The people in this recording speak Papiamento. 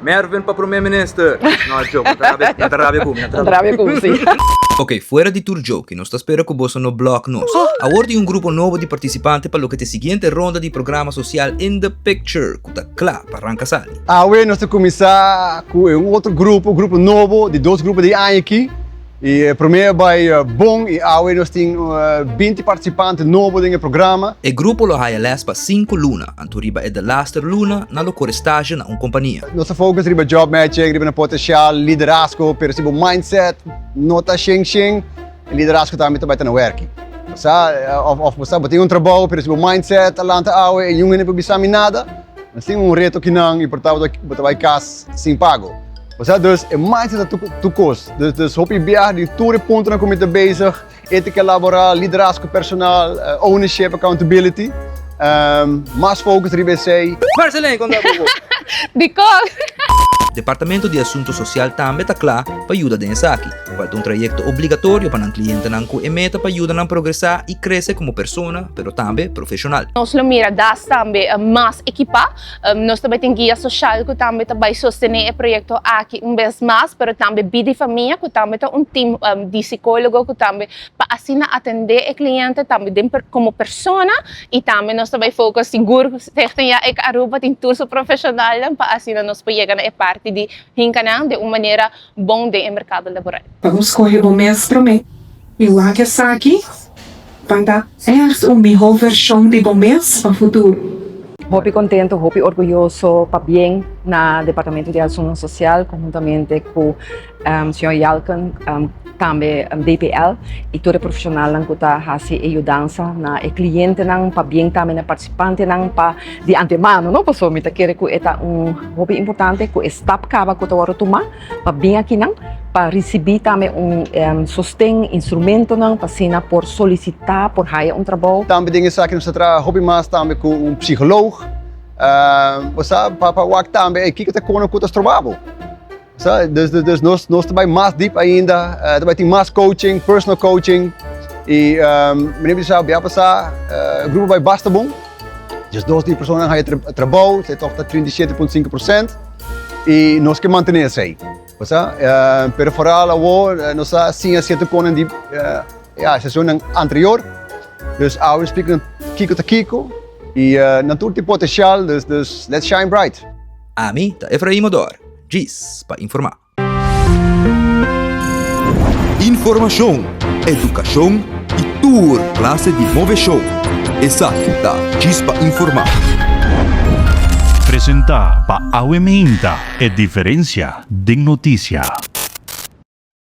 Mervin pa prome minister! No, joke, nan ta rabia, nan ta rabia ku mi, nan ta rabia ku mi, si. Ok, fuera di tur joke, nos ta spera ku boso no block nos. Awor tin un grupo nobo di partisipante pa loke ta e siguiente ronda di programa sosial In The Picture, ku ta kla pa ranka sali. Awe nos ta kuminsá ku e un otro grupo, grupo nobo, di dos grupo di aña aki. I e promé a bai bon i awe nos tin 20 partisipante nobo den e programa. E grupo lo haya les pa sinku luna, anto riba e delaster luna nan lo kore stage na un kompania. Nos ta focus riba job matching, riba nan potencial, liderazgo, pero si bo mindset no ta shen shen, e liderazgo tambe ta bai ta na werki. Bo sa, of of bo sa bo tin un trabou, pero si bo mindset a lanta awe e yunga no por bisa mi nada, nos tin un reto kinan i por ta bo ta bai kas sin pago. Bo sa, dus e mindset ta tur tur kos. Dus dus hopi biaha di tur e puntonan ku mi ta bezig, etika laboral, liderazgo personal, ownership, accountability, mas focus riba esei. Marceline, kon ta ku bo? Dikon? Departamento di Asunto Sosial tambe ta kla pa yuda den esaki, kual ta un trayekto obligatorio pa nan klientenan ku e meta pa yuda nan progresá i krese komo persona pero tambe profeshonal. Nos lo mira das tambe mas ekipá. Nos ta bai tin guia social cu tambe ta bai sostene e proyecto aki un bes mas, pero tambe Bida y Famia cu tambe ta un team di psicologo cu tambe pa asina atende e cliente tambe den como persona y tambe nos ta bai focus sigur cu Stichting Ya Ik Aruba tin tur su profesionalnan pa asina nos por yega na e parti di hinca nan den un manera bon den e mercado laboral. Pa bo scoge bo mes prome y wak esaki. Pa ta ègt un mihó vershon di bo mes pa futuro. Hopi contento, hopi orguyoso pabien na Departamento di Asuntonan Social conhuntamente cu señor Yalken, tambe DPL y tur e profesionalnan cu ta haci e yudansa na e clientenan, pabien tambe na e participantenan pa di antemano no, pasobra mi ta kere cu e ta un hopi importante cu e stap caba cu ta worde tuma. Pa bin akinan pa risibí tambe un sosten, instrumentonan pa asina por solisitá por haya un trabou. Tambe den esaki nos ta traha hopi mas tambe ku un psikoloog. Bo sa pa pa wak tambe ey kiko ta kono ku ta stroba bo. Sa dus dus nos nos ta bai mas dip ainda, ta bai tin mas coaching, personal coaching y mi bisa bia pasá grupo bai basta bon. 12 di personanan haya trabou, esei tòg ta 37.5%. I nos ke mantené esei. Bo sa? Pero foral awor nos a siña sierto konan di ya seshonnan anterior. Dus awe splika nan kiko ta kiko i nan tur tin potensial, dus dus let's shine bright. Ami ta Efraim Odor, djis pa informá. Informashon, edukashon i tur klase di moveshon. Esaki ta Djis pa Informá. Presentá pa Awe Meinta, e diferensia den notisia.